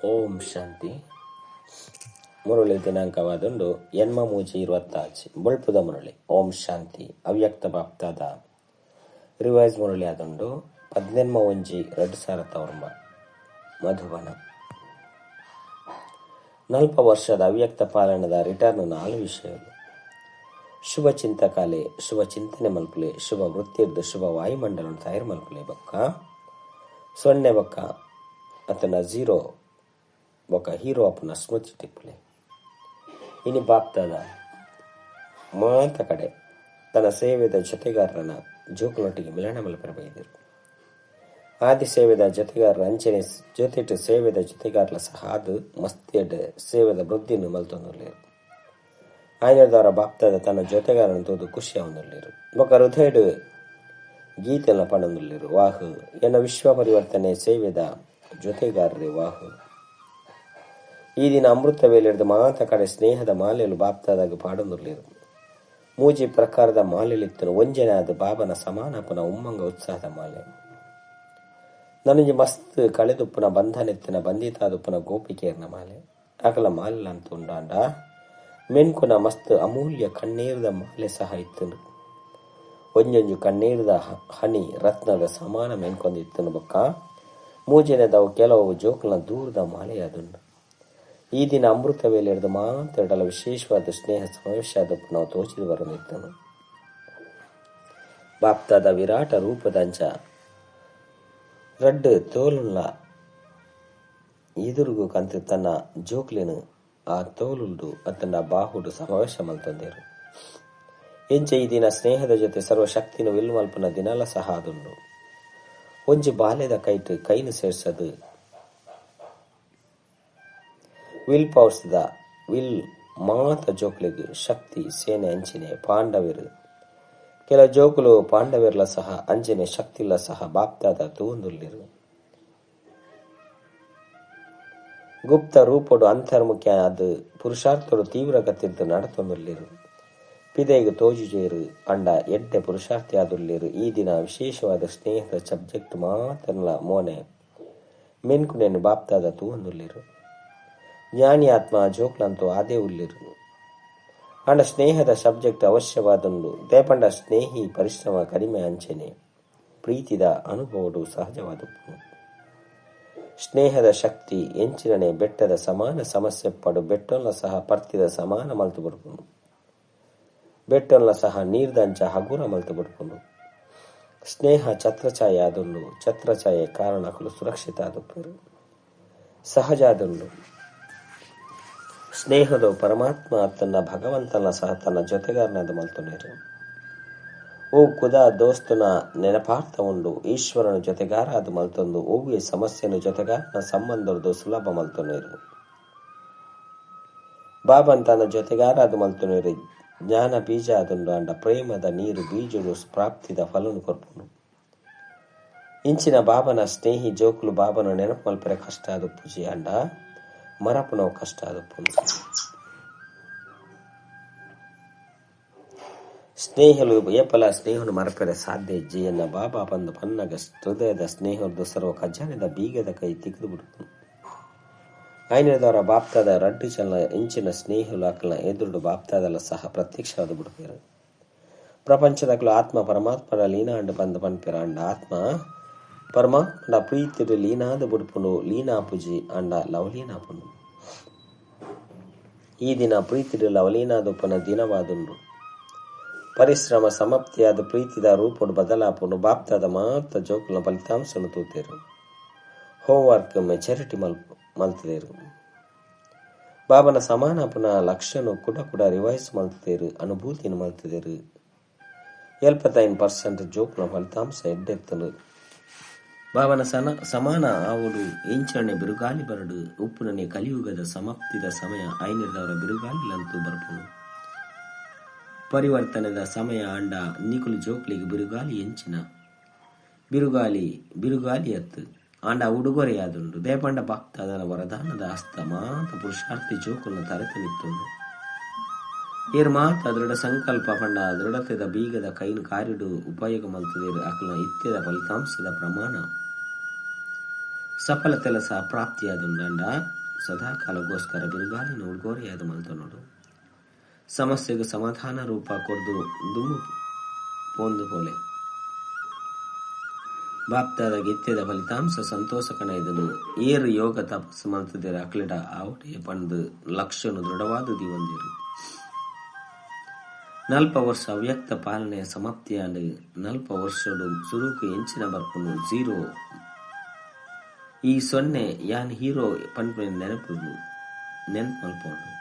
ಓಂ ಶಾಂತಿ. ಮುರಳಿ ದಿನಾಂಕವಾದುಂಡು 8/3/26 ಬೊಳ್ಪುದ ಮುರಳಿ. ಓಂ ಶಾಂತಿ. ಅವ್ಯಕ್ತ ಬಾಪ್ತಾದ ರಿವೈಸ್ ಮುರಳಿ ಆದುಂಡು 18/1/2009 ಮಧುಬನ. 40 ವರ್ಷದ ಅವ್ಯಕ್ತ ಪಾಲನದ ರಿಟರ್ನ್ 4 ವಿಷಯಗಳು: ಶುಭ ಚಿಂತಕಾಲೆ, ಶುಭ ಚಿಂತನೆ ಮಲ್ಪುಲೆ, ಶುಭ ವೃತ್ತಿರ್ದು ಶುಭ ವಾಯುಮಂಡಲ ತಯಾರು ಮಲ್ಪುಲೆ ಬೊಕ್ಕ 0 ಬೊಕ್ಕ ಅತನ 0 ಬೊಕ್ಕ ಹೀರೋ ಅಪ್ಪನ ಸ್ಮೃತಿ ಟಿಪ್ಪುಲೆ. ಇನಿ ಬಾಪ್ತಾದ ಮಾತ ಕಡೆ ತನ್ನ ಸೇವೆದ ಜೊತೆಗಾರನ ಜೋಕುಲೊಟ್ಟಿಗೆ ಮಿಲನ ಮಲ್ಪೆರ ಬೈದಿರು. ಆದಿ ಸೇವೆದ ಜೊತೆಗಾರರ ಅಂಚನೆ ಜೊತೆಟು ಸೇವೆದ ಜೊತೆಗಾರಲ ಸಹ ಅದು ಮಸ್ತಿಯಡ್ ಸೇವೆದ ವೃದ್ಧಿಯನ್ನು ಮಲ್ತೊಂದುಲ್ಲೇರು. ಆಯ್ನದವರ ಬಾಪ್ತಾದ ತನ್ನ ಜೊತೆಗಾರನ ತೋದು ಖುಷಿ ಅವನುಲ್ಲೇರು. ಬೊಕ್ಕ ಹೃದಯಡು ಗೀತೆಲ್ಲ ಪಣಂದುಲ್ಲೇರು. ವಾಹು ಎನ್ನ ವಿಶ್ವ ಪರಿವರ್ತನೆ ಸೇವೆದ ಜೊತೆಗಾರರೇ ವಾಹು. ಈ ದಿನ ಅಮೃತ ವೇಳೆಡ್ದು ಮಾತ ಕಡೆ ಸ್ನೇಹದ ಮಾಲೆಲು ಬಾಪ್ತಾದಾಗ ಪಾಡೊಂದುಲ್ಲೇರು. ಮೂಜಿ ಪ್ರಕಾರದ ಮಾಲೆಲಿತ್ತನು. ಒಂಜನಾದ ಬಾಬನ ಸಮಾನಪನ ಉಮ್ಮಂಗ ಉತ್ಸಾಹದ ಮಾಲೆ. ನನಗೆ ಮಸ್ತ್ ಕಳೆದುಪ್ಪನ ಬಂಧನೆತ್ತಿನ ಬಂಧಿತಾದುಪ್ಪನ ಗೋಪಿಕೆಯರ್ನ ಮಾಲೆ. ಅಕಲ ಮಾಲೆಲಂತ ಉಂಡಾಂಡ ಮೆನ್ಕುನ ಮಸ್ತ್ ಅಮೂಲ್ಯ ಕಣ್ಣೀರದ ಮಾಲೆ ಸಹ ಇತ್ತನು. ಒಂಜೊಂಜು ಕಣ್ಣೀರದ ಹನಿ ರತ್ನದ ಸಮಾನ ಮೆನ್ಕೊಂದಿತ್ತನು. ಬೊಕ್ಕ ಮೂಜನೆದವು ಕೆಲವು ಜೋಕುಲ ದೂರದ ಮಾಲೆಯಾದುಂಡು. ಈ ದಿನ ಅಮೃತ ವೇಳೆಡ್ದು ಮಾತೆರಡಲ ವಿಶೇಷವಾದ ಸ್ನೇಹ ಸಮಾವೇಶ ನಾವು ತೋಚಿದು ಬರಲಿದ್ದನು. ಬಾಪ್ತಾದ ವಿರಾಟ ರೂಪದಂಚ ರಡ್ಡು ತೋಲುಲ್ಲ ಎದುರುಗು ಕಂತು ತನ್ನ ಜೋಕ್ಲಿನ ಆ ತೋಲುಂಡು ಅತನ ಬಾಹುಡು ಸಮಾವೇಶ ಮಲ್ತಂದೇರು. ಎಂಚ ಈ ದಿನ ಸ್ನೇಹದ ಜೊತೆ ಸರ್ವಶಕ್ತಿನ ವಿಲ್ಮಲ್ಪನ ದಿನಲ ಸಹ ಅದುಂಡು. ಒಂಜಿ ಬಾಲ್ಯದ ಕೈಟು ಕೈನು ಸೇರ್ಸದು will ಪವರ್ಸ್ದ will ಮಾತ ಜೋಕ್ಲಿಗೆ ಶಕ್ತಿ ಸೇನೆ ಅಂಚಿನೆ ಪಾಂಡವರು. ಕೆಲ ಜೋಕುಲು ಪಾಂಡವಿರ್ಲ ಸಹ ಅಂಜನೆ ಶಕ್ತಿಲ್ಲ ಸಹ ಬಾಪ್ತಾದ ತೂಂದುಲ್ಲಿರು. ಗುಪ್ತ ರೂಪಡು ಅಂತರ್ಮುಖ್ಯ ಅದು ಪುರುಷಾರ್ಥರು ತೀವ್ರ ಗತಿದ್ದು ನಡತೊಂದುಲ್ಲಿರು. ಪಿದೆಗೆ ತೋಜುಜೇರು ಅಂಡ ಎಡ್ಡೆ ಪುರುಷಾರ್ಥಿ ಆದುಲ್ಲಿರು. ಈ ದಿನ ವಿಶೇಷವಾದ ಸ್ನೇಹದ ಸಬ್ಜೆಕ್ಟ್ ಮಾತ್ರಲ್ಲ ಮೋನೆ ಮೆನ್ಕುನೆಯನ್ನು ಬಾಪ್ತಾದ ತೂಂದುಲ್ಲಿರು. ಜ್ಞಾನಿ ಆತ್ಮ ಜೋಕ್ಲಂತೂ ಆದೇ ಉಲ್ಲಿರು. ಅಂಡ ಸ್ನೇಹದ ಸಬ್ಜೆಕ್ಟ್ ಅವಶ್ಯವಾದುಂಡು. ದೇಪಂಡ ಸ್ನೇಹಿ ಪರಿಶ್ರಮ ಕಡಿಮೆ ಅಂಚನೆ ಪ್ರೀತಿದ ಅನುಭವಡು ಸಹಜವಾದುಪ್ಪು. ಸ್ನೇಹದ ಶಕ್ತಿ ಎಂಚಿನನೆ ಬೆಟ್ಟದ ಸಮಾನ ಸಮಸ್ಯೆ ಪಡು ಬೆಟ್ಟೊಲ್ಲ ಸಹ ಪರ್ತಿದ ಸಮಾನ ಮಲ್ತು ಬಡ್ಪುನು. ಬೆಟ್ಟೊಲ್ಲ ಸಹ ನೀರ್ದಂಚ ಹಗುರ ಮಲ್ತು ಬಡ್ಪುನು. ಸ್ನೇಹ ಛತ್ರಛಾಯೆ ಆದುಂಡು. ಛತ್ರಛಾಯೆ ಕಾರಣಕಲು ಸುರಕ್ಷಿತ ಆದುಪ್ಪರು ಸಹಜ ಆದುಂಡು. ಸ್ನೇಹದ ಪರಮಾತ್ಮ ತನ್ನ ಭಗವಂತನ ಸಹ ತನ್ನ ಜೊತೆಗಾರನಾದ ಮಲ್ತೊನೇರು. ಓ ಕುದ ದೋಸ್ತನ ನೆನಪಾರ್ಥ ಉಂಡು. ಈಶ್ವರನ ಜೊತೆಗಾರ ಅದು ಮಲ್ತೊಂದು ಓವ್ಯ ಸಮಸ್ಯೆನ ಜೊತೆಗಾರನ ಸಂಬಂಧದ್ದು ಸುಲಭ ಮಲ್ತೊನೇರು. ಬಾಬನ್ ತನ್ನ ಜೊತೆಗಾರ ಅದು ಮಲ್ತೊನೇರು. ಜ್ಞಾನ ಬೀಜ ಅದುಂಡು ಅಂಡ ಪ್ರೇಮದ ನೀರು ಬೀಜಡು ಪ್ರಾಪ್ತಿದ ಫಲನು ಕೊರ್ಪುನು. ಇಂಚಿನ ಬಾಬನ ಸ್ನೇಹಿ ಜೋಕುಲು ಬಾಬನ ನೆನಪು ಮಲ್ಪರೆ ಕಷ್ಟ ಅದು ಪೂಜೆ ಅಂಡ ಮರಪುನವು ಕಷ್ಟ ಆದಪ್ಪುನು. ಸ್ನೇಹಲು ಏಪಲ ಸ್ನೇಹನು ಮರಪೆರೆ ಸಾಧ್ಯ ಇಜ್ಜೆಯನ್ನ ಬಾಬಾ ಬಂದು ಪನ್ನಗ ಹೃದಯದ ಸ್ನೇಹದ ಸರ್ವ ಖಜಾನೆದ ಬೀಗದ ಕೈ ತಿಕ್ದು ಬಿಡುಪುನು. ಆಯ್ನದವರ ಬಾಪ್ತಾದ ರಡ್ಡು ಚಲ ಇಂಚಿನ ಸ್ನೇಹಲು ಅಕಲ ಎದುರುಡು ಬಾಪ್ತಾದಲ ಸಹ ಪ್ರತ್ಯಕ್ಷವಾದ ಬಿಡುಪೇರು. ಪ್ರಪಂಚದಕಲು ಆತ್ಮ ಪರಮಾತ್ಮನ ಲೀನ ಅಂಡು ಬಂದು ಪನ್ಪೆರ. ಅಂಡ ಆತ್ಮ ಪರಮಾತ್ಮನ ಪ್ರೀತಿಡು ಲೀನಾದ ಬುಡುಪುನು ಲೀನಾಪುಜಿ ಅಂಡ ಲವಲೀನಾಪುನು. ಈ ದಿನ ಪ್ರೀತಿಡು ಲವಲೀನಾದುಪ್ಪನ ದಿನವಾದುಂಡು. ಪರಿಶ್ರಮ ಸಮಾಪ್ತಿಯಾದ ಪ್ರೀತಿದ ರೂಪಡು ಬದಲಾಪುನು. ಬಾಪ್ತಾದ ಮಾತ ಜೋಕುಲ ಫಲಿತಾಂಶನು ತೂತೇರು. Homework maturity ಮಲ್ತದೇರು. ಬಾಬನ ಸಮಾನಪುನ ಲಕ್ಷ್ಯನು ಕುಡ ಕುಡ ರಿವೈಸ್ ಮಲ್ತದೇರು. ಅನುಭೂತಿಯನ್ನು ಮಲ್ತದೇರು. 75% ಜೋಕುಲ ಫಲಿತಾಂಶ ಎಡ್ಡೆತ್ತನು. ಬಾಬನ ಸಮಾನ ಆವಡು ಎಂಚರಣೆ ಬಿರುಗಾಲಿ ಬರಡು ಉಪ್ಪುನನೆ ಕಲಿಯುಗದ ಸಮಾಪ್ತಿದ ಸಮಯ ಐನಿರ್ದವರ ಬಿರುಗಾಲಿಲಂತೂ ಬರಪುನು. ಪರಿವರ್ತನೆದ ಸಮಯ ಅಂಡ ನಿಕುಲು ಜೋಕ್ಲಿಗೆ ಬಿರುಗಾಲಿ ಎಂಚಿನ ಬಿರುಗಾಲಿ ಬಿರುಗಾಲಿ ಅತ್ತು ಆಂಡ ಉಡುಗೊರೆಯಾದುಂಡು. ದೇಪಂಡ ಬಾಪ್ತಾದನ ವರದಾನದ ಹಸ್ತ ಮಾತ ಪುರುಷಾರ್ಥಿ ಜೋಕುಲನ ತರೆತನಿತ್ತುಂಡು. ಏರ್ ಮಾತ ದೃಢ ಸಂಕಲ್ಪ ಪಂಡ ದೃಢತೆದ ಬೀಗದ ಕೈನು ಕಾರಿಡು ಉಪಯೋಗ ಮಲ್ತದೇರು. ಅಕುಲ ಇತ್ಯದ ಫಲಿತಾಂಶದ ಪ್ರಮಾಣ ಸಫಲತೆಲ ಸಹ ಪ್ರಾಪ್ತಿಯಾದುಂಡಾಂಡ ಸದಾಕಾಲಗೋಸ್ಕರ ಬಿರುಗಾಳಿನ ಉಡುಗೊರೆಯಾದ ಮಲ್ತೊನೊಡು. ಸಮಸ್ಯೆಗೆ ಸಮಾಧಾನ ರೂಪ ಕೊರ್ದು ದುಂಬು ಪೋಂದು ಪೋಲೆ. ಬಾಪ್ತಾದ ಗಿತ್ತೆದ ಫಲಿತಾಂಶ ಸಂತೋಷ ಕಣೈದನು. ಏರು ಯೋಗ ತಪಸ್ಸು ಮಲ್ತದಿರ ಅಕ್ಲೆಡ ಆವಡೆ ಪಂದು ಲಕ್ಷ್ಯನು ದೃಢವಾದ ದಿವಂದಿರು. ನಲ್ಪ ವರ್ಷ ಅವ್ಯಕ್ತ ಪಾಲನೆಯ ಸಮಾಪ್ತಿಯಾದ ನಲ್ಪ ವರ್ಷಡು ಸುರುಕು ಎಂಚಿನ ಬರ್ಪುನು 0. ಈ 0 ಯಾನ್ ಹೀರೋ ಪನ್ಪಿನ ನೆನಪು ಮಲ್ಪೊಂಡು.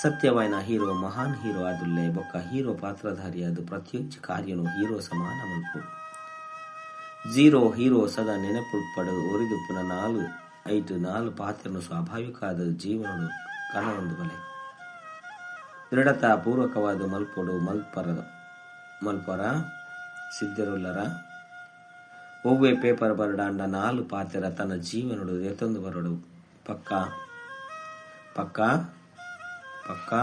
ಸತ್ಯವಾಯಿನ ಹೀರೋ ಮಹಾನ್ ಹೀರೋ ಆದುಲ್ಲೆ ಬೊಕ್ಕ ಹೀರೋ ಪಾತ್ರಧಾರಿಯಾದ ಪ್ರತಿಯೊಂಜಿ ಕಾರ್ಯನು ಹೀರೋ ಸಮಾನ ಮಲ್ಪೊಡು. 0 ಹೀರೋ ಸದಾ ನೆನಪುಡ್ಪಡು ಒರಿದುಪ್ಪುನ 4 5 4 ಪಾತ್ರನು ಸ್ವಾಭಾವಿಕ ಆದ ಜೀವನಡು ಕನವೊಂದು ಬಲೆ. ದೃಢತಾ ಪೂರ್ವಕವಾದ ಮಲ್ಪೊಡು ಮಲ್ಪರ ಸಿದ್ಧರುಲ್ಲರ ಒವ್ವೆ ಪೇಪರ್ ಬರಡಾಂಡ 4 ಪಾತ್ರ ತನ್ನ ಜೀವನಡು ಎತ್ತೊಂದು ಬರಡು. ಪಕ್ಕ ಪಕ್ಕ ಪಕ್ಕ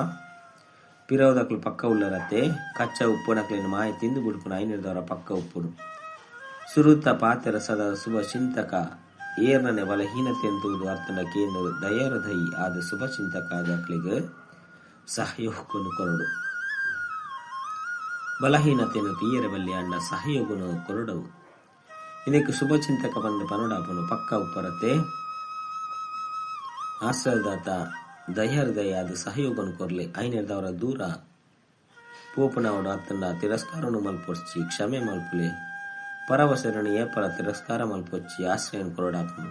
ಪಿರವದಕ್ಲು ಪಕ್ಕ ಉಲ್ಲರತ್ತೆ ಕಚ್ಚ ಉಪ್ಪು ನಕ್ಲಿನ ಮಾಯ ತಿಂದು ಬಿಡ್ಪುನ ಐನಿರ್ದವರ ಪಕ್ಕ ಉಪ್ಪುಡು. ಸುರುತ ಪಾತ್ರ ಸದಾ ಶುಭ ಚಿಂತಕ ಏರ್ನನೆ ಬಲಹೀನತೆ ಎಂತುವುದು ಅರ್ತನ ಕೇಂದ್ರ ದಯರದೈ ಆದ ಶುಭ ಚಿಂತಕ ಆದ ಅಕ್ಲಿಗೆ ಸಹಯೋಗನು ಕೊರಡು. ಬಲಹೀನತೆಯನ್ನು ತೀಯರ ಬಲ್ಲಿ ಅಣ್ಣ ಸಹಯೋಗನು ಕೊರಡವು. ಇದಕ್ಕೆ ಶುಭ ಚಿಂತಕ ಬಂದ ಪನೋಡಾಪನು ಪಕ್ಕ ಉಪ್ಪರತೆ ಆಶ್ರಯದಾತ ದಯಹೃದಯ ಆದ ಸಹಯೋಗನು ಕೊರಲಿ. ಐನಿರ್ದವರ ದೂರ ಪೋಪನವಡು ಅತ್ತನ ತಿರಸ್ಕಾರನು ಮಲ್ಪೊರ್ಚಿ ಕ್ಷಮೆ ಮಲ್ಪುಲೆ. ಪರವಸರಣಿ ಏಪರ ತಿರಸ್ಕಾರ ಮಲ್ಪೊಚ್ಚಿ ಆಶ್ರಯನು ಕೊರಡಾಪನು.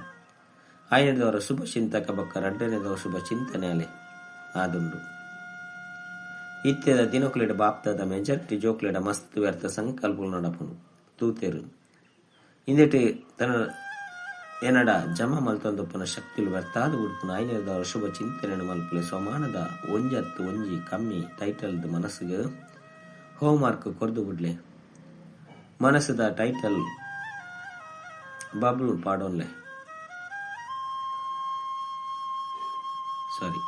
ಐನಿರ್ದವರ ಶುಭ ಚಿಂತಕ ಬಕ್ಕ ರಡ್ಡನೇದವರ ಶುಭ ಚಿಂತನೆ ಅಲೆ ಆದುಂಡು. ಇತ್ಯದ ದಿನಕುಲೆಡ ಬಾಪ್ತಾದ ಮೆಜಾರಿಟಿ ಜೋಕ್ಲೆಡ ಮಸ್ತ್ ವ್ಯರ್ಥ ಸಂಕಲ್ಪ ನಡಪುನು ತೂತೆರು. ಇಂದೆಟ್ ತನ್ನ ಎನಡ ಜಮ ಮಲ್ತೊಂದುಪ್ಪುನ ಶಕ್ತಿಲು ವ್ಯರ್ಥಾದ ಉಡುಪುನ ಐನಿರ್ದವರ ಶುಭ ಚಿಂತನೆಯನ್ನು ಮಲ್ಪುಲೆ. ಸಮಾನದ ಒಂಜತ್ತು ಒಂಜಿ ಕಮ್ಮಿ ಟೈಟಲ್ದ ಮನಸ್ಸಿಗೆ ಹೋಮ್ವರ್ಕ್ ಕೊರ್ದು ಬಿಡ್ಲೆ. ಮನಸ್ಸದ ಟೈಟಲ್ ಬಬ್ಲು ಪಾಡೋನ್ಲೆ ಸಾರಿ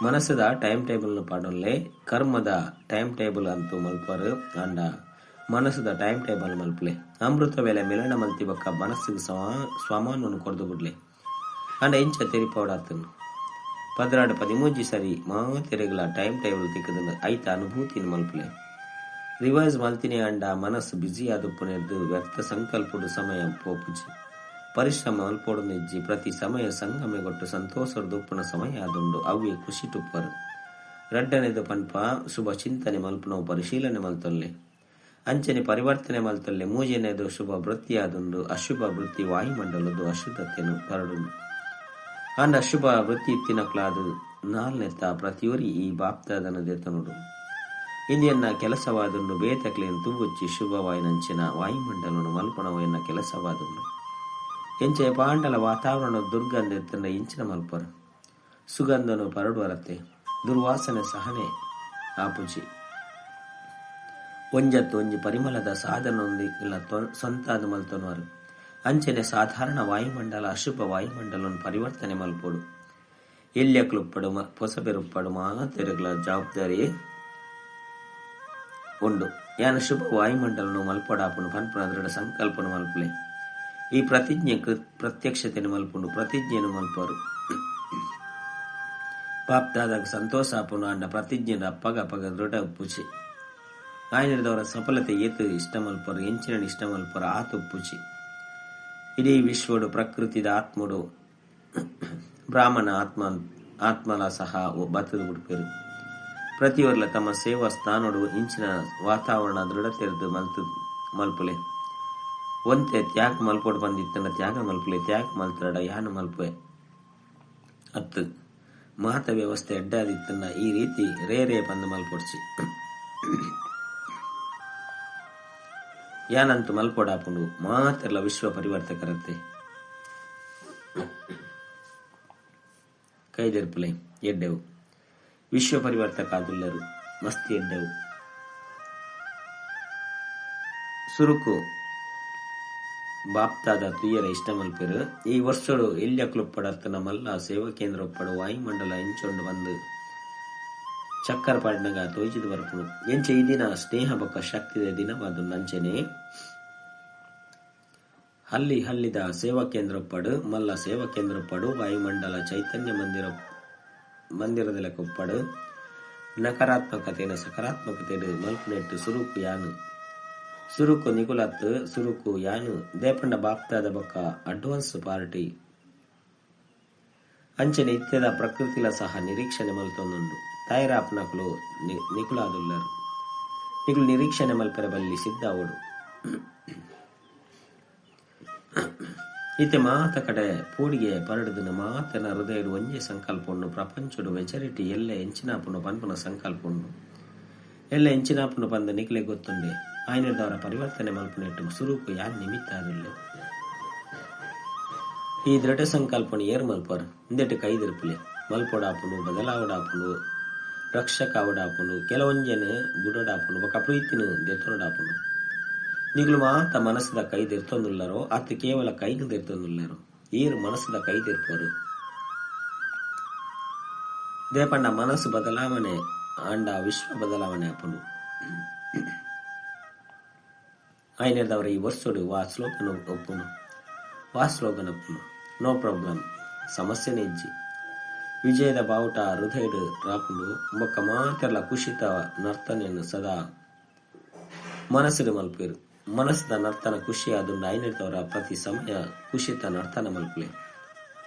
ಮನಸ್ಸದ ಟೈಮ್ ಟೇಬಲ್ ಪಾಡೋನ್ಲೆ. ಕರ್ಮದ ಟೈಮ್ ಟೇಬಲ್ ಅಂತೂ ಮಲ್ಪರು ಅಂಡ ಮನಸ್ಸದ ಟೈಮ್ ಟೇಬಲ್ ಮಲ್ಪಲೆ. ಅಮೃತ ವೇಳೆ ಮಿಲನ ಮಲ್ತಿ ಬಕ್ಕ ಮನಸ್ಸಿಗೆ ಸ್ವಾಮಾನವನ್ನು ಕೊರ್ದು ಬಿಡ್ಲೆ. ಅಂಡ ಇಂಚ ತೆರಿಪೌಡಾತನು 12 13 ಸರಿ ಮಾತೆರೆಗಳ ಟೈಮ್ ಟೇಬಲ್ ತಿಕ್ಕದ ಐತ ಅನುಭೂತಿನ ಮಲ್ಪಲೆ. ರಿವೈಸ್ ಮಲ್ತಿನಿ ಅಂಡ ಮನಸ್ಸು ಬ್ಯುಸಿ ಆದುಪ್ಪನೆದ್ದು ವ್ಯರ್ಥ ಸಂಕಲ್ಪಡು ಸಮಯ ಪೋಪುಜಿ. ಪರಿಶ್ರಮ ಮಲ್ಪೊಡು ನಿಜ್ಜಿ ಪ್ರತಿ ಸಮಯ ಸಂಗಮೆಗೊಟ್ಟು ಸಂತೋಷದ ಉಪ್ಪುನ ಸಮಯ ಆದುಂಡು. ಅವ್ವೆ ಖುಷಿ ಟುಪ್ಪರು. ರಡ್ಡನೆದು ಪನ್ಪ ಶುಭ ಚಿಂತನೆ ಮಲ್ಪುನವು ಪರಿಶೀಲನೆ ಮಲ್ತೊಲ್ಲೆ. ಅಂಚನೆ ಪರಿವರ್ತನೆ ಮಲ್ತೊಲ್ಲೆ. ಮೂಜನೆದು ಶುಭ ವೃತ್ತಿ ಆದುಂಡು. ಅಶುಭ ವೃತ್ತಿ ವಾಯುಮಂಡಲದ್ದು ಅಶುದ್ಧತೆಯನ್ನು ಪರಡುಂಡು. ಅಂಡ ಅಶುಭ ವೃತ್ತಿ ಇತ್ತಿನಕ್ಲಾದು ನಾಲ್ನೆತ್ತ ಪ್ರತಿಯೊರಿ ಈ ಬಾಪ್ತಾದನ ದೆತ್ತನುಡು. ಇಂದಿಯನ್ನ ಕೆಲಸವಾದುಂಡು ಬೇತಕ್ಲೇನು ತೂಗುಚ್ಚಿ ಶುಭವಾಯಿನಂಚಿನ ವಾಯುಮಂಡಲನು ಮಲ್ಪಣವನ್ನ ಕೆಲಸವಾದುಂಡು. ಎಂಚೆ ಪಾಂಡಲ ವಾತಾವರಣ ದುರ್ಗಂಧ ಎತ್ತನ ಇಂಚಿನ ಮಲ್ಪರು ಸುಗಂಧನು ಪರಡುವರತ್ತೆ ದುರ್ವಾಸನೆ ಸಹನೆ ಆಪುಜಿ. ಒಂಜತ್ತು ಒಂಜಿ ಪರಿಮಳದ ಸಾಧನೊಂದಿಲ್ಲ ಸ್ವಂತಾದ ಮಲ್ತೊನ್ವರು. ಅಂಚನೆ ಸಾಧಾರಣ ವಾಯುಮಂಡಲ ಅಶುಭ ವಾಯುಮಂಡಲವನ್ನು ಪರಿವರ್ತನೆ ಮಲ್ಪೊಡು. ಎಲ್ಯಕ್ಲುಪ್ಪಡು ಪೊಸಬೆರುಪ್ಪಡು ಮಾತೆರುಗಳ ಜವಾಬ್ದಾರಿ ಉಂಡು. ಯಾನ ಶುಭ ವಾಯುಮಂಡಲನು ಮಲ್ಪಡಾಪುನು ಪನ್ಪುನ ದೃಢ ಸಂಕಲ್ಪನು ಮಲ್ಪಲೆ. ಈ ಪ್ರತಿಜ್ಞೆ ಪ್ರತ್ಯಕ್ಷತೆಯನ್ನು ಮಲ್ಪುಂಡು. ಪ್ರತಿಜ್ಞೆಯನ್ನು ಮಲ್ಪರು ಪಾಪ್ತಾದಾಗ ಸಂತೋಷ ಆಪುನು ಅಂಡ ಪ್ರತಿಜ್ಞೆ ಅಪ್ಪಗ ಅಪ್ಪಗ ದೃಢ ಉಪ್ಪುಚಿ. ಆಯನದವರ ಸಫಲತೆ ಏತು ಇಷ್ಟ ಮಲ್ಪರು ಎಂಚಿನ ಇಷ್ಟ ಮಲ್ಪರು ಆತ ಉಪ್ಪುಚಿ. ಇಡೀ ವಿಶ್ವಡು ಪ್ರಕೃತಿದ ಆತ್ಮಡು ಬ್ರಾಹ್ಮಣ ಆತ್ಮಲ ಸಹ ಬತ್ತದ ಬಿಡ್ಪೇರು. ಪ್ರತಿಯೊರ್ಲ ತಮ್ಮ ಸೇವಾ ಸ್ಥಾನಡು ಇಂಚಿನ ವಾತಾವರಣ ದೃಢತೆರೆದು ಮಲ್ಪುಲೆ. ಒಂತೆ ತ್ಯಾಗ ಮಲ್ಪೋಡು ಬಂದಿತ್ತನ ತ್ಯಾಗ ಮಲ್ಪುಲೆ. ತ್ಯಾಗ ಮಲ್ತರಡ ಯಾನು ಮಲ್ಪೆ ಅತ್ತು ಮಾತ ವ್ಯವಸ್ಥೆ ಎಡ್ಡಾದಿತ್ತನ್ನ ಈ ರೀತಿ ರೇ ರೇ ಬಂದು ಮಲ್ಪೊಡ್ಚಿ. ಯಾನಂತೂ ಮಲ್ಪೊಡಾಪುಂಡು ಮಾತೆಲ್ಲ ವಿಶ್ವ ಪರಿವರ್ತಕರತ್ತೆ. ಕೈದೆರ್ಪುಲೆ ಎಡ್ಡೆವು ವಿಶ್ವ ಪರಿವರ್ತಕ ಆದುಲ್ಲರು ಮಸ್ತಿ ಎಡ್ಡೆವು. ಸುರುಕು ಬಾಪ್ತಾದ ತುಯ್ಯರ ಇಷ್ಟ ಮಲ್ಪೆರು. ಈ ವರ್ಷಡು ಎಲ್ಯಕ್ಲುಪ್ಪಡತ್ತನ ಮಲ್ಲ ಸೇವಾ ಕೇಂದ್ರ ಒಪ್ಪಡು ವಾಯುಮಂಡಲ ಇಂಚೊಂಡು ಬಂದು ಚಕ್ಕರ ಪಾಡ್ನಗ ತೋಜಿದ ಬರ್ಪುನು. ಎಂಚೆ ಈ ದಿನ ಸ್ನೇಹ ಬೊಕ್ಕ ಶಕ್ತಿದ ದಿನವಾದ ನಂಚನೆ ಹಲ್ಲಿ ಹಲ್ಲಿದ ಸೇವಾ ಕೇಂದ್ರ ಉಪ್ಪಡು ಮಲ್ಲ ಸೇವಾ ಕೇಂದ್ರ ಉಪ್ಪಡು ವಾಯುಮಂಡಲ ಚೈತನ್ಯ ಮಂದಿರದ ಲೆಕ್ಕ ಉಪ್ಪಡು ನಕಾರಾತ್ಮಕತೆನ ಸಕಾರಾತ್ಮಕತೆ ಮಲ್ಪುನೆಟ್ಟು ಸುರುಕು ಯಾನು ಸುರುಕು ನಿಕುಲತ್ ಸುರುಕು ಯಾನು ದೇಪಂಡ ಬಾಪ್ತಾದ ಬೊಕ್ಕ ಅಡ್ವಾನ್ಸ್ ಪಾರ್ಟಿ ಅಂಚನೆ ಇತ್ಯದ ಪ್ರಕೃತಿಲ ಸಹ ನಿರೀಕ್ಷಣೆ ಮಲ್ತೊಂದುಂಡು ತಾಯರಾಪ್ನಕುಲು ನಿಕುಲಾದುಲ್ಲರು ನಿಕುಲು ನಿರೀಕ್ಷಣೆ ಮಲ್ಪೆರ ಬಲ್ಲಿ ಸಿದ್ಧ ಅವಡು ಇತ್ತೆ ಮಾತ ಕಡೆ ಪೂಡಿಗೆ ಪರಡುದಿನ ಮಾತನ ಹೃದಯಡು ಒಂಜೆ ಸಂಕಲ್ಪ ಉಂಡು ಪ್ರಪಂಚಡು ಮೆಜಾರಿಟಿ ಎಲ್ಲ ಎಂಚಿನಾಪುನು ಪನ್ಪುನ ಸಂಕಲ್ಪ ಉಂಡು ಎಲ್ಲ ಎಂಚಿನಾಪುನು ಪಂದ ನಿಕ್ಲೆ ಗೊತ್ತುಂಡೆ ಆಯ್ನದವರ ಪರಿವರ್ತನೆ ಮಲ್ಪುನೆಟ್ಟು ಸುರುಕು ಯಾನ್ ನಿಮಿತ್ತ ಆದುಲ್ಲೆ ಈ ದೃಢ ಸಂಕಲ್ಪನು ಏರ್ ಮಲ್ಪರ್ ಇಂದೆಟ್ ಕೈದಿರ್ಪುಲೆ ಮಲ್ಪೊಡಾಪುಂಡು ಬದಲಾವಡಾಪುಂಡು ರಕ್ಷಕ ಅವಡಾಪುಂಡು ಕೆಲವೊಂಜೆನ್ ಬುಡಡಾಪುಂಡು ಬೊಕ ಪ್ರೀತಿನ ದೆತ್ತೊನಡಾಪುಂಡು ನಿಗುಲು ಮಾತ ಮನಸ್ಸದ ಕೈ ದೆರ್ತೊಂದುಲ್ಲರೋ ಅತ್ ಕೇವಲ ಕೈನು ದೆರ್ತೊಂದುಲ್ಲರೋ ಈರ್ ಮನಸ್ಸದ ಕೈ ದೆರ್ಪರು ದೇಪಂಡ ಮನಸ್ಸು ಬದಲಾವಣೆ ಆಂಡ ವಿಶ್ವ ಬದಲಾವಣೆ ಆಪುಂಡು ಆಯ್ನದವರ ಈ ವರ್ಷಡು ವಾ ಶ್ಲೋಕನ ಒಪ್ಪುನು ವಾ ಸ್ಲೋಗನ್ ಒಪ್ಪುನು ನೋ ಪ್ರಾಬ್ಲಮ್ ಸಮಸ್ಯೆನೇ ಇಜ್ಜಿ ವಿಜಯದ ಬಾವುಟ ಹೃದಯಡು ರಾಪುಂಡು ಬೊಕ್ಕ ಮಾತೆರ್ಲ ಕುಶಿತ ನರ್ತನೆಯನ್ನು ಸದಾ ಮನಸ್ಸುಡು ಮಲ್ಪೇರು ಮನಸ್ಸದ ನರ್ತನ ಖುಷಿ ಆದುಂಡು ಐನಿರ್ತವರ ಪ್ರತಿ ಸಮಯ ಕುಶಿತ ನರ್ತನ ಮಲ್ಪುಲೆ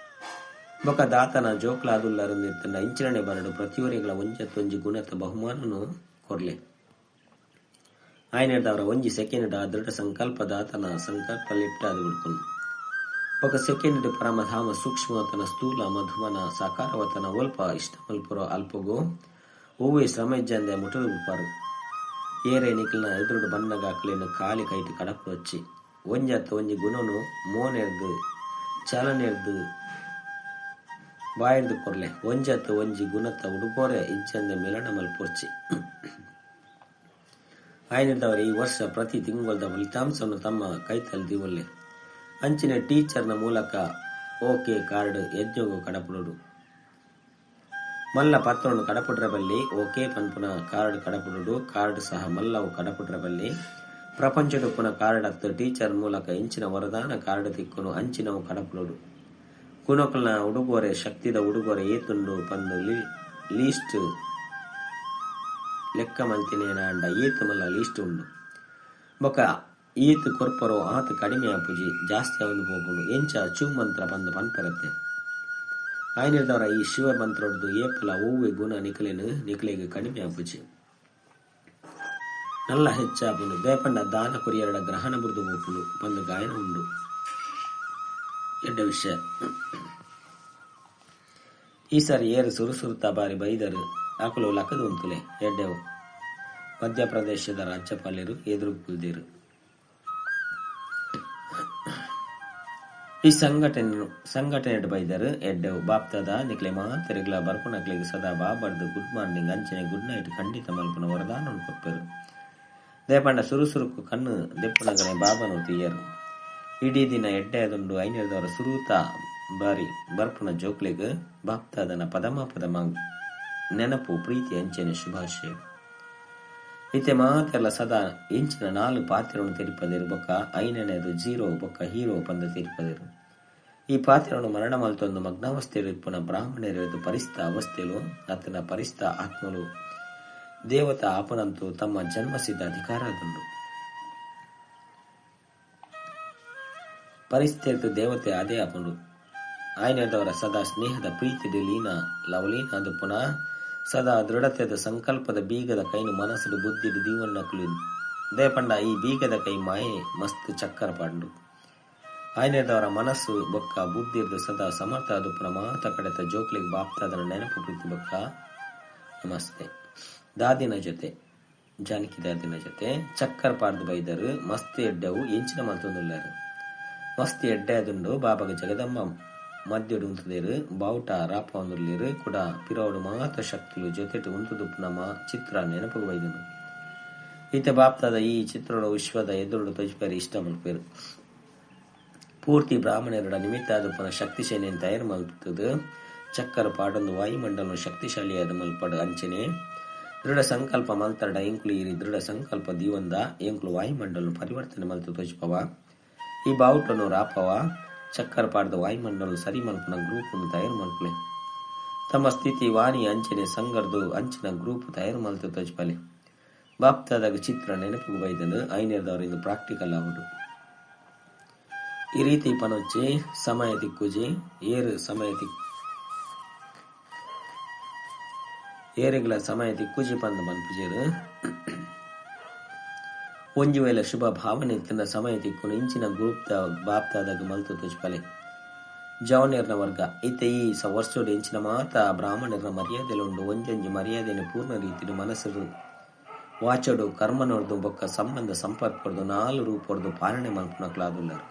ಬೊಕ್ಕ ದಾತನ ಜೋಕ್ಲಾದುಲ್ಲರಂದಿರ್ತಂಡ ಇಂಚಿನನೆ ಬರಡು ಪ್ರತಿಯೊರಿಗಳ ಒಂಜತ್ತೊಂಜಿ ಗುಣತ ಬಹುಮಾನನು ಕೊರ್ಲೆ ಆಯ್ನೆರ್ದವರ ಒಂಜಿ ಸೆಕೆಂಡ್ ಆ ದೃಢ ಸಂಕಲ್ಪ ದಾತನ ಸಂಕಲ್ಪ ಲಿಪ್ಟಾದ ಬಿಡ್ಪುನು ಬೊಕ ಸೆಕೆಂಡ್ ಪರಮಧಾಮ ಸೂಕ್ಷ್ಮವತನ ಸ್ಥೂಲ ಮಧುವನ ಸಾಕಾರವತನ ಒಲ್ಪ ಇಷ್ಟ ಮಲ್ಪುರ ಅಲ್ಪಗೋ ಒವ್ವೆ ಶ್ರಮ ಇಜ್ಜಂದೆ ಮುಟುದು ಉಪ್ಪಾರು ಏರೆ ನಿಕ್ಲ್ನ ಎದುರುಡು ಬನ್ನಗ ಅಕ್ಲೆನ್ ಖಾಲಿ ಕೈಟ್ ಕಡಪು ವಚ್ಚಿ ಒಂಜತ್ತ ಒಂಜಿ ಗುಣನು ಮೋನೆರ್ದು ಚಲನೆರ್ದು ಬಾಯಿರ್ದು ಕೊರ್ಲೆ ಒಂಜತ್ತ ಒಂಜಿ ಗುಣತ ಉಡುಪೋರೆ ಇಜ್ಜಂದೆ ಮಿಲನ ಮಲ್ಪೊರ್ಚಿ ಆಯ್ನಿರ್ದವರು ಈ ವರ್ಷ ಪ್ರತಿ ತಿಂಗಳದ ಫಲಿತಾಂಶವನ್ನು ತಮ್ಮ ಕೈತಲ್ ದಿವೊಲ್ಲೆ ಅಂಚಿನ ಟೀಚರ್ನ ಮೂಲಕ ಓಕೆ ಕಾರ್ಡ್ ಯಜ್ಞಗು ಕಡಪುಡುಡು ಮಲ್ಲ ಪತ್ರವನ್ನು ಕಡಪುಡ್ರ ಬಲ್ಲಿ ಓಕೆ ಪನ್ಪುನ ಕಾರ್ಡ್ ಕಡಪುಡುಡು ಕಾರ್ಡ್ ಸಹ ಮಲ್ಲವು ಕಡಪುಡ್ರ ಬಲ್ಲಿ ಪ್ರಪಂಚಡುಪ್ಪುನ ಕಾರ್ಡ್ ಅತ್ತು ಟೀಚರ್ ಮೂಲಕ ಇಂಚಿನ ವರದಾನ ಕಾರ್ಡ್ ತಿಕ್ಕುನು ಅಂಚಿನವು ಕಡಪುಡುಡು ಗುಣಕಲ್ನ ಉಡುಗೊರೆ ಶಕ್ತಿದ ಉಡುಗೊರೆ ಏತುಂಡು ಪಂದು ಲೀಸ್ಟ್ ಲೆಕ್ಕ ಮಲ್ತಿನೇನ ಅಂಡ ಏತು ಮಲ್ಲ ಲೀಸ್ಟ್ ಉಂಡು ಬೊಕ ಈತ್ ಕೊರ್ಪರೋ ಆತ ಕಡಿಮೆ ಆಪುಜಿ ಜಾಸ್ತಿ ಅವನು ಪೋಪುಂಡು ಎಂಚ ಚೂ ಮಂತ್ರ ಪಂದು ಪನ್ಪರತ್ತೆ ಆಯ್ನಿರ್ದವರ ಈ ಶಿವ ಮಂತ್ರೊಡ್ದು ಏಪಲ ಒವ್ವೆ ಗುಣ ನಿಕಲೆನು ನಿಕಲೆಗೆ ಕಡಿಮೆ ಆಪುಜಿ ನಲ್ಲ ಹೆಚ್ಚಾಪುಂಡು ದೇಪಂಡ ದಾನ ಕೊರಿಯರಡ ಗ್ರಹಣ ಬುರ್ದು ಪೋಪುಂಡು ಪಂದು ಗಾಯನ ಉಂಡು ಎಡ್ಡ ವಿಷಯ ಈ ಸಾರಿ ಏರು ಸುರುಸುರುತ ಬಾರಿ ಬೈದರು ಆಕುಲು ಲಕ್ಕದು ಉಂತುಲೆ ಎಡ್ಡೆವು ಮಧ್ಯಪ್ರದೇಶದ ರಾಜ್ಯಪಾಲರು ಎದುರು ಕುಲ್ದಿರು ಈ ಸಂಘಟನೆ ಬೈದರು ಎಡ್ಡೆವು ಬಾಪ್ತದ ನಿಕ್ಲೆ ಮಾತೆರೆಗ್ಲ ಬರ್ಪುನಕ್ಲೆಗ್ ಸದಾ ಬಾಬರ್ದು ಗುಡ್ ಮಾರ್ನಿಂಗ್ ಅಂಚನೆ ಗುಡ್ ನೈಟ್ ಖಂಡಿತ ಮಲ್ಪುನ ವರದಾನ ಕೊಪ್ಪೆರು ದೇಪಂಡ ಸುರುಸುರುಕು ಕಣ್ಣು ದೆಪ್ಪುನಗನೆ ಬಾಬನು ತೀಯರು ಇಡೀ ದಿನ ಎಡ್ಡೆ ಅದುಂಡು ಐನೆರ್ದವರ ಸುರೂತ ಬಾರಿ ಬರ್ಪುನ ಜೋಕ್ಲೆಗ್ ಬಾಪ್ತಾದನ ಪದಮ ಪದಮ ನೆನಪು ಪ್ರೀತಿ ಅಂಚನೆ ಶುಭಾಶಯ ಇತ್ತೆ ಮಾತೆಲ್ಲ ಸದಾ ಇಂಚಿನ ನಾಲು ಪಾತ್ರವನ್ನು ತೆರಿಪದಿರು ಬೊಕ್ಕ ಐನನೇದು ಜೀರೋ ಬೊಕ್ಕ ಹೀರೋ ಪಂದ ತೆರಿಪದಿರು ಈ ಪಾತ್ರವನ್ನು ಮರಣ ಮಲ್ತೊಂದು ಮಗ್ನಾವಸ್ಥೆಯಲ್ಲಿ ಇಪ್ಪುನ ಬ್ರಾಹ್ಮಣರು ಪರಿಸ್ಥ ಅವಸ್ಥೆಲು ಆತನ ಪರಿಸ್ಥ ಆತ್ಮಲು ದೇವತಾ ಆಪನಂತೂ ತಮ್ಮ ಜನ್ಮಸಿದ್ಧ ಅಧಿಕಾರದುಂಡು ಪರಿಸ್ಥಿತಿ ದೇವತೆ ಅದೇ ಆಪುಂಡು ಆಯ್ನದವರ ಸದಾ ಸ್ನೇಹದ ಪ್ರೀತಿ ಲೀನ ಲವಲೀನ ಅದು ಪುನಃ ಸದಾ ದೃಢತೆದ ಸಂಕಲ್ಪದ ಬೀಗದ ಕೈನು ಮನಸ್ಸು ಬುದ್ಧಿಡು ದೀವನ್ನಕುಲು ದೇಪಂಡ ಈ ಬೀಗದ ಕೈ ಮಾಯೆ ಮಸ್ತ್ ಚಕ್ಕರ ಪಾಂಡು ಆಯ್ನದವರ ಮನಸ್ಸು ಬೊಕ್ಕ ಬುದ್ಧಿರ್ದು ಸದಾ ಸಮರ್ಥ ಅದು ಪ್ರಮಾತ ಕಡೆತ ಜೋಕ್ಲಿಗೆ ಬಾಪ್ತಾದನ ನೆನಪು ಪ್ರೀತಿ ಬೊಕ್ಕ ನಮಸ್ತೆ ದಾದಿನ ಜೊತೆ ಜಾನಕಿ ದಾದಿನ ಜೊತೆ ಚಕ್ಕರ್ ಪಾರ್ದು ಬೈದರು ಮಸ್ತ್ ಎಡ್ಡೆವು ಎಂಚಿನ ಮಲ್ತೊಂದುಲ್ಲಾರು ಮಸ್ತ್ ಎಡ್ಡೆ ಅದುಂಡು ಬಾಬಾಗ ಜಗದಮ್ಮ ಮಧ್ಯಡು ಉಂತುದೇರು ಬಾವುಟ ರಾಪ ಒಂದುರ್ಲಿರು ಕೂಡ ಪಿರೋಡು ಮಾತ ಶಕ್ತಿಲು ಜೊತೆಟು ಉಂತುದುಪ್ಪುನ ಮಾ ಚಿತ್ರ ನೆನಪು ಬೈದನು ಈತ ಬಾಪ್ತಾದ ಈ ಚಿತ್ರೋಡು ವಿಶ್ವದ ಎದುರುಡು ತೊಜ್ಪೇರು ಇಷ್ಟ ಮಲ್ಪೇರು ಪೂರ್ತಿ ಬ್ರಾಹ್ಮಣರುಡ ನಿಮಿತ್ತ ಆದುಪ್ಪನ ಶಕ್ತಿ ಸೇನೆಯನ್ನು ತಯಾರು ಮಲ್ತದು ಚಕ್ಕರ ಪಾಡೊಂದು ವಾಯುಮಂಡಲ ಶಕ್ತಿಶಾಲಿಯಾದ ಮಲ್ಪಡು ಅಂಚನೆ ದೃಢ ಸಂಕಲ್ಪ ಮಲ್ತರಡ ಎಂಕುಲು ಈರಿ ದೃಢ ಸಂಕಲ್ಪ ದೀವಂದ ಎಂಕುಲು ವಾಯುಮಂಡಲ ಪರಿವರ್ತನೆ ಮಲ್ತು ತೋಜ್ಪವ ಈ ಬಾವುಟನು ರಾಪವ ಚಕ್ಕರ್ ಪಾಡ್ದ ವಾಯುಮಂಡಲ ಸರಿ ಮಲ್ಪುನ ಗ್ರೂಪುನು ತಯಾರು ಮಲ್ಪುಲೆ. ತಮ್ಮ ಸ್ಥಿತಿ ವಾಣಿ ಅಂಚನೆ ಸಂಗರ್ದು ಅಂಚಿನ ಗ್ರೂಪ್ ತಯಾರು ಮಲ್ತು ತೋಜ್ಪಲೆ. ಬಾಪ್ತಾದಾಗ ಚಿತ್ರ ನೆನಪು ಬೈದನು ಐನೇರ್ದವರು ಇಂದು ಪ್ರಾಕ್ಟಿಕಲ್ ಆವುಡು. ಈ ರೀತಿ ಪನೊಚ್ಚಿ ಸಮಯ ತಿಕ್ಕುಜಿ ಏರು ಸಮಯ ತಿಕ್ ಏರೆಗಳ ಸಮಯ ತಿಕ್ಕುಜಿ ಪಂದ ಮನ್ಪುಜೇರು. ಒಂಜಿ ವೇಳೆ ಶುಭ ಭಾವನೆ ತಿನ್ನ ಸಮಯ ತಿಕ್ಕುನು ಇಂಚಿನ ಗ್ರೂಪ್ ಬಾಪ್ತಾದಾಗ ಮಲ್ತು ತೋಜ್ಪಲೆ. ಜವನೇರ್ನ ವರ್ಗ ಇತ್ತೆ ಈ ವರ್ಷೋಡು ಇಂಚಿನ ಮಾತ ಬ್ರಾಹ್ಮಣರ ಮರ್ಯಾದೆಲುಂಡು. ಒಂಜೊಂಜಿ ಮರ್ಯಾದೆಯನ್ನು ಪೂರ್ಣ ರೀತಿಡು ಮನಸ್ಸು ವಾಚಡು ಕರ್ಮನೊರ್ದು ಬೊಕ್ಕ ಸಂಬಂಧ ಸಂಪರ್ಕೊರ್ದು ನಾಲು ರೂಪೊರ್ದು ಪಾಲನೆ ಮಲ್ಪುನಕ್ಲಾದುಲ್ಲರು.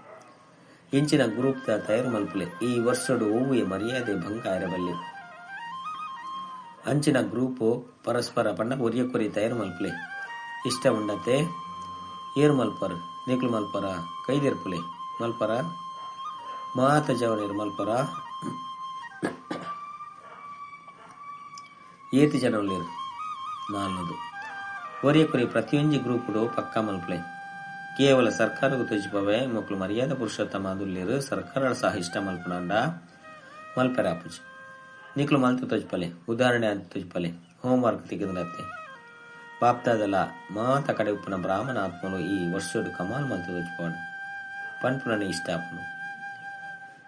ಇಂಚಿನ ಗ್ರೂಪ್ ತಯಾರು ಮಲ್ಪುಲೆ. ಈ ವರ್ಷಡು ಒವ್ವೆ ಮರ್ಯಾದೆ ಭಂಗ ಆರಬಲ್ಲಿ. ಅಂಚಿನ ಗ್ರೂಪು ಪರಸ್ಪರ ಪಂಡ ಒರಿಯ ಕೊರಿ ತಯಾರು ಮಲ್ಪುಲೆ. ಇಷ್ಟ ಉಂಡತೆ ಏರು ಮಲ್ಪರು ನಿಕ್ಲು ಮಲ್ಪರ ಕೈದೆರ್ಪುಲೆ ಮಲ್ಪರ ಮಾತ ಜವನೇರು ಮಲ್ಪರ ಏತಿ ಜನ ಉಲ್ಲೇರು ನಾಲ್ನದು ಒರಿಯ ಕೊರಿ ಪ್ರತಿಯೊಂಜಿ ಗ್ರೂಪುಡು ಪಕ್ಕಾ ಮಲ್ಪುಲೆ. ಕೇವಲ ಸರ್ಕಾರకు ತೋಜಿಪವೆ ಮೊಕ್ಲು ಮರ್ಯಾದ ಪುರುಷೋತ್ತಮ ಅದುಲ್ಲೇರು ಸರ್ಕಾರ ಸಹ ಇಷ್ಟ ಮಲ್ಪುನಾಂಡ ಮಲ್ಪೆರ ಆಪುಜಿ. ನಿಕ್ಲು ಮಲ್ತು ತೋಜ್ಪಲೆ. ಉದಾಹರಣೆ ಅಂತ ತೋಜ್ಪಲೆ. ಹೋಮ್ವರ್ಕ್ ತಿಕ್ಕಿದ್ರತ್ತೆ ಬಾಪ್ತಾದಲ ಮಾತ ಕಡೆ ಉಪ್ಪುನ ಬ್ರಾಹ್ಮಣ ಆತ್ಮನು ಈ ವರ್ಷೋಡು ಕಮಾಲ್ ಮಲ್ತು ತೋಜ್ಪಾಡು ಪನ್ಪುನನೆ ಇಷ್ಟ ಆಪುನು.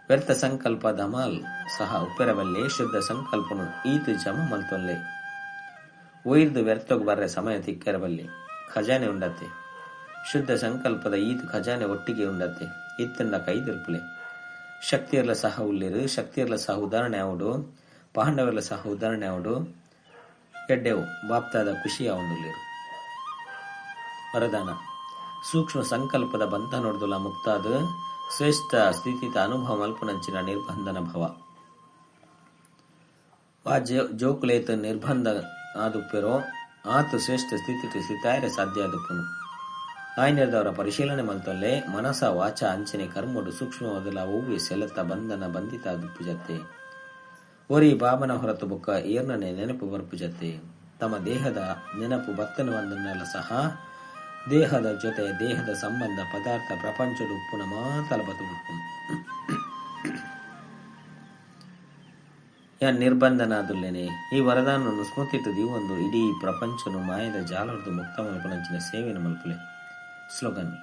ವ್ಯರ್ಥ ಸಂಕಲ್ಪ ಧಮಾಲ್ ಸಹ ಉಪ್ಪೆರಬಲ್ಲೆ ಶುದ್ಧ ಸಂಕಲ್ಪನು ಈತು ಜಮ ಮಲ್ತೊಲ್ಲೆ. ಒಯ್ದು ವ್ಯರ್ಥಗ್ ಬರ್ರೆ ಸಮಯ ತಿಕ್ಕರಬಲ್ಲೆ ಖಜಾನೆ ಉಂಡತ್ತೆ. ಶುದ್ಧ ಸಂಕಲ್ಪದ ಈತು ಖಜಾನೆ ಒಟ್ಟಿಗೆ ಉಂಡತ್ತೆ. ಇತ್ತನ್ನ ಕೈದಿರ್ಪುಲೆ. ಶಕ್ತಿಯರ್ಲ ಸಹ ಉಲ್ಲೇರು ಶಕ್ತಿಯರ್ಲ ಸಹ ಉದಾಹರಣೆ ಆವುಡು ಪಾಂಡವರ್ಲ ಸಹ ಉದಾಹರಣೆ ಆವುಡು ಎಡ್ಡೆವು ಬಾಪ್ತಾದ ಖುಷಿಯ ಉಲ್ಲೇರು. ವರದಾನ ಸೂಕ್ಷ್ಮ ಸಂಕಲ್ಪದ ಬಂಧನೊಡ್ದುಲ ಮುಕ್ತಾದ ಶ್ರೇಷ್ಠ ಸ್ಥಿತಿತ ಅನುಭವ ಮಲ್ಪುನಂಚಿನ ನಿರ್ಬಂಧನ ಭವ. ವಾ ಜೋಕುಲೇತ ನಿರ್ಬಂಧ ಆದುಪ್ಪೆರೋ ಆತು ಶ್ರೇಷ್ಠ ಸ್ಥಿತಿ ಸ್ಥಿತಾಯರೆ ಸಾಧ್ಯ ಆದುಪ್ಪುನು. ಆಯ್ನೆರ್ದವರ ಪರಿಶೀಲನೆ ಮಲ್ತೊಲ್ಲೆ ಮನಸ ವಾಚ ಅಂಚನೆ ಕರ್ಮಡು ಸೂಕ್ಷ್ಮವಾದಲ ಒವ್ವೆ ಸೆಲತ್ತ ಬಂಧನ ಬಂಧಿತ ಆದುಪ್ಪು ಜತ್ತೆ. ಒರಿ ಬಾಬನ ಹೊರತು ಬೊಕ್ಕ ಏರ್ನನೆ ನೆನಪು ಬರ್ಪು ಜತ್ತೆ. ತಮ್ಮ ದೇಹದ ನೆನಪು ಬತ್ತನ ಒಂದನ್ನೆಲ್ಲ ಸಹ ದೇಹದ ಜೊತೆ ದೇಹದ ಸಂಬಂಧ ಪದಾರ್ಥ ಪ್ರಪಂಚದ ಉಪ್ಪುನ ಮಾತಲ ಬತು ಉಪ್ಪುನು. ಯಾ ನಿರ್ಬಂಧನಾದುಲ್ಲೇನೆ ಈ ವರದಾನನ್ನು ಸ್ಮೃತಿಟ್ಟು ಒಂದು ಇಡೀ ಪ್ರಪಂಚನು ಮಾಯದ ಜಾಲರ್ದು ಮುಕ್ತ ಮಲ್ಪನಂಚಿನ ಸೇವೆಯನ್ನು ಮಲ್ಪುಲೆ. ಸ್ಲೋಗನ್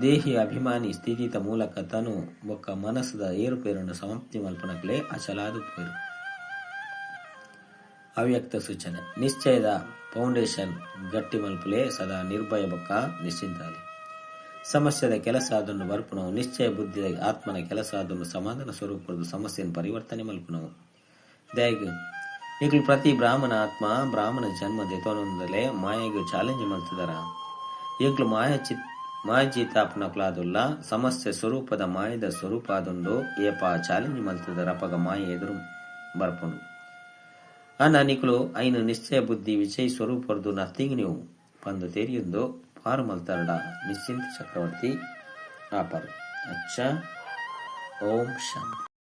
ದೇಹಿ ಅಭಿಮಾನಿ ಸ್ಥಿತಿತ ಮೂಲಕ ತನು ಬೊಕ್ಕ ಮನಸ್ಸದ ಏರುಪೇರನ್ನು ಸಮಾಪ್ತಿ ಮಲ್ಪನಕ್ಲೆ ಅಚಲಾದು ಪೇರು. ಅವ್ಯಕ್ತ ಸೂಚನೆ ನಿಶ್ಚಯದ ಫೌಂಡೇಶನ್ ಗಟ್ಟಿ ಮಲ್ಪುಲೆ ಸದಾ ನಿರ್ಭಯ ಬೊಕ್ಕ ನಿಶ್ಚಿಂತಾಲೆ. ಸಮಸ್ಯೆದ ಕೆಲಸ ಅದನ್ನು ಬರ್ಪುನವು ನಿಶ್ಚಯ ಬುದ್ಧಿದ ಆತ್ಮನ ಕೆಲಸ ಅದನ್ನು ಸಮಾಧಾನ ಸ್ವರೂಪದ ಸಮಸ್ಯೆಯನ್ನು ಪರಿವರ್ತನೆ ಮಲ್ಪುನವು. ದಯಗ್ ನಿಕ್ಲು ಪ್ರತಿ ಬ್ರಾಹ್ಮಣ ಆತ್ಮ ಬ್ರಾಹ್ಮಣ ಜನ್ಮ ದೆತೊನೊಂದಲೇ ಮಾಯೆಗೆ ಚಾಲೆಂಜ್ ಮಲ್ತದರ. ಎಂಕ್ಲು ಮಾಯಜೀತಾಪನಕ್ಲಾದುಲ್ಲ ಸಮಸ್ಯೆ ಸ್ವರೂಪದ ಮಾಯದ ಸ್ವರೂಪ ಅದೊಂದು ಏಪ ಚಾಲೆಂಜ್ ಮಲ್ತದರ ಅಪಗ ಮಾಯ ಎದುರು ಬರ್ಪುಂಡು. ಅನ್ನ ನಿಕ್ಲು ಐನು ನಿಶ್ಚಯ ಬುದ್ಧಿ ವಿಜಯ್ ಸ್ವರೂಪರ್ದು ನಥಿಂಗ್ ನೀವು ಪಂದು ತೆರಿಯೊಂದು ಪಾರು ಮಲ್ತರಡ ನಿಶ್ಚಿಂತ ಚಕ್ರವರ್ತಿ ಆಪರು. ಅಚ್ಚ, ಓಂ ಶಾಂತಿ.